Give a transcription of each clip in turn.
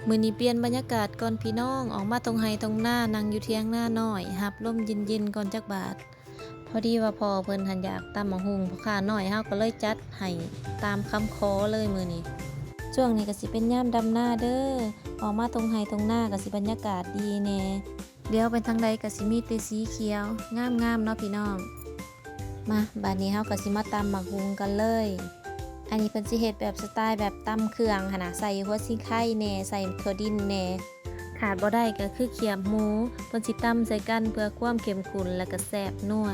ມື້ນີ້ປ່ຽນບັນຍາກາດກ່ອນພີ່ນ້ອງ, ອອກມາທົ່ງໄຮ່ທົ່ງນາ, ນັ່ງຢູ່ຖຽງນານ້ອຍ, ຮັບລົມເຢັນໆກ່ອນຈັກບາດ. ພໍດີວ່າພໍ່ເພິ່ນຫັ້ນຢາກຕຳໝາກຫຸ່ງ, ພໍ່ຄ້ານ້ອຍເຮົາກໍເລີຍຈັດໃຫ້ຕາມຄຳຂໍເລີຍມື້ນີ້. ຊ່ວງນີ້ກໍຊິເປັນຍາມດຳນາເດີ້, ອອກມາທົ່ງໄຮ່ທົ່ງນາກໍຊິບັນຍາກາດດີແດ່. ຫຼຽວໄປທາງໃດກໍຊິມີແຕ່ສີຂຽວ ງາມໆເນາະພີ່ນ້ອງ. ມາ ບາດນີ້ເຮົາກໍຊິມາຕຳໝາກຫຸ່ງກັນເລີຍ. ອັນນີ້ເພິ່ນຊິເຮັດແບບສະໄຕແບບຕຳເຄື່ອງຫັ້ນນະ, ໃສ່ຫົວສີໄຄແດ່, ໃສ່ຖົ່ວດິນແດ່. ຂາດບໍ່ໄດ້ກໍຄືຂຽບໝູ, ເພິ່ນຊິຕຳໃສ່ກັນເພື່ອຄວາມເຂັ້ມຂຸ້ນ ແລະກໍແຊບນົວ.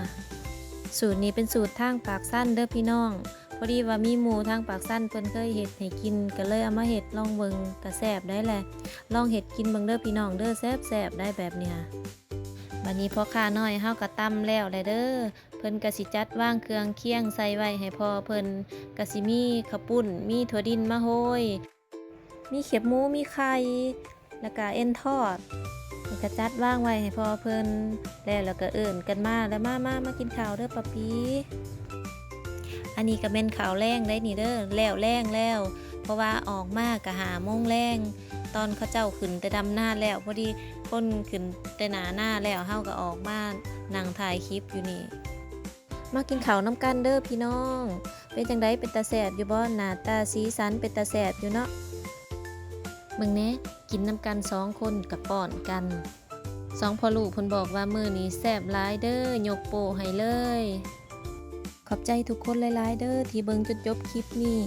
ສູດນີ້ເປັນສູດທາງປາກຊັນເດີ້ພີ່ນ້ອງ. ພໍດີວ່າມີໝູ່ທາງປາກຊັນເພິ່ນເຄີຍເຮັດໃຫ້ກິນ, ກໍເລີຍເອົາມາເຮັດລອງເບິ່ງ, ກໍແຊບໄດ໋ແຫຼະ. ລອງເຮັດກິນເບິ່ງເດີ້ພີ່ນ້ອງເດີ້, ແຊບໆໄດ໋ແບບນີ້. ບາດນີ້ພໍ່ຄ້ານ້ອຍເຮົາກໍຕຳແລ້ວແຫຼະເດີ້, ເພິ່ນກໍຊິຈັດວາງເຄື່ອງຄຽງໃສ່ໄວ້ໃຫ້ພໍ່ເພິ່ນ, ກໍຊິມີເຂົ້າປຸ້ນ, ມີຖົ່ວດິນມາໂຮຍ, ມີຂຽບໝູ, ມີໄຂ່ ແລ້ວກະເອັນທອດ, ແລ້ວກະຈັດວາງໄວ້ໃຫ້ພໍ່ເພິ່ນ. ແລ້ວ ແລ້ວກະເອີ້ນກັນມາ, ແລ້ວ ມາ ມາ ມາກິນເຂົ້າເດີ້ປ້າປີ. ອັນນີ້ກະແມ່ນເຂົ້າແລງໄດ໋ນີ້ເດີ້, ແລ້ວແລງແລ້ວ, ເພາະວ່າອອກມາກະຫ້າໂມງແລງ, ຕອນເຂົາເຈົ້າຂຶ້ນແຕ່ດຳນາແລ້ວ. ພໍດີຄົນຂຶ້ນແຕ່ໜ້ານາແລ້ວ, ເຮົາກະອອກມານັ່ງຖ່າຍຄລິບຢູ່ນີ້. ມາກິນເຂົ້ານຳກັນເດີ້ພີ່ນ້ອງ. ເປັນຈັ່ງໃດ ເປັນຕາແຊບຢູ່ບໍ່? ໜ້າຕາສີສັນເປັນຕາແຊບຢູ່ເນາະ. ເບິ່ງແດ່, ກິນນຳກັນສອງຄົນກະປ້ອນກັນ. ສອງພໍ່ລູກເພິ່ນບອກວ່າມື້ນີ້ແຊບຫຼາຍເດີ້, ຍົກໂປ້ໃຫ້ເລີຍ. ຂອບໃຈທຸກຄົນຫຼາຍໆເດີ້ ທີ່ເບິ່ງຈົນຈົບຄລິບນີ້.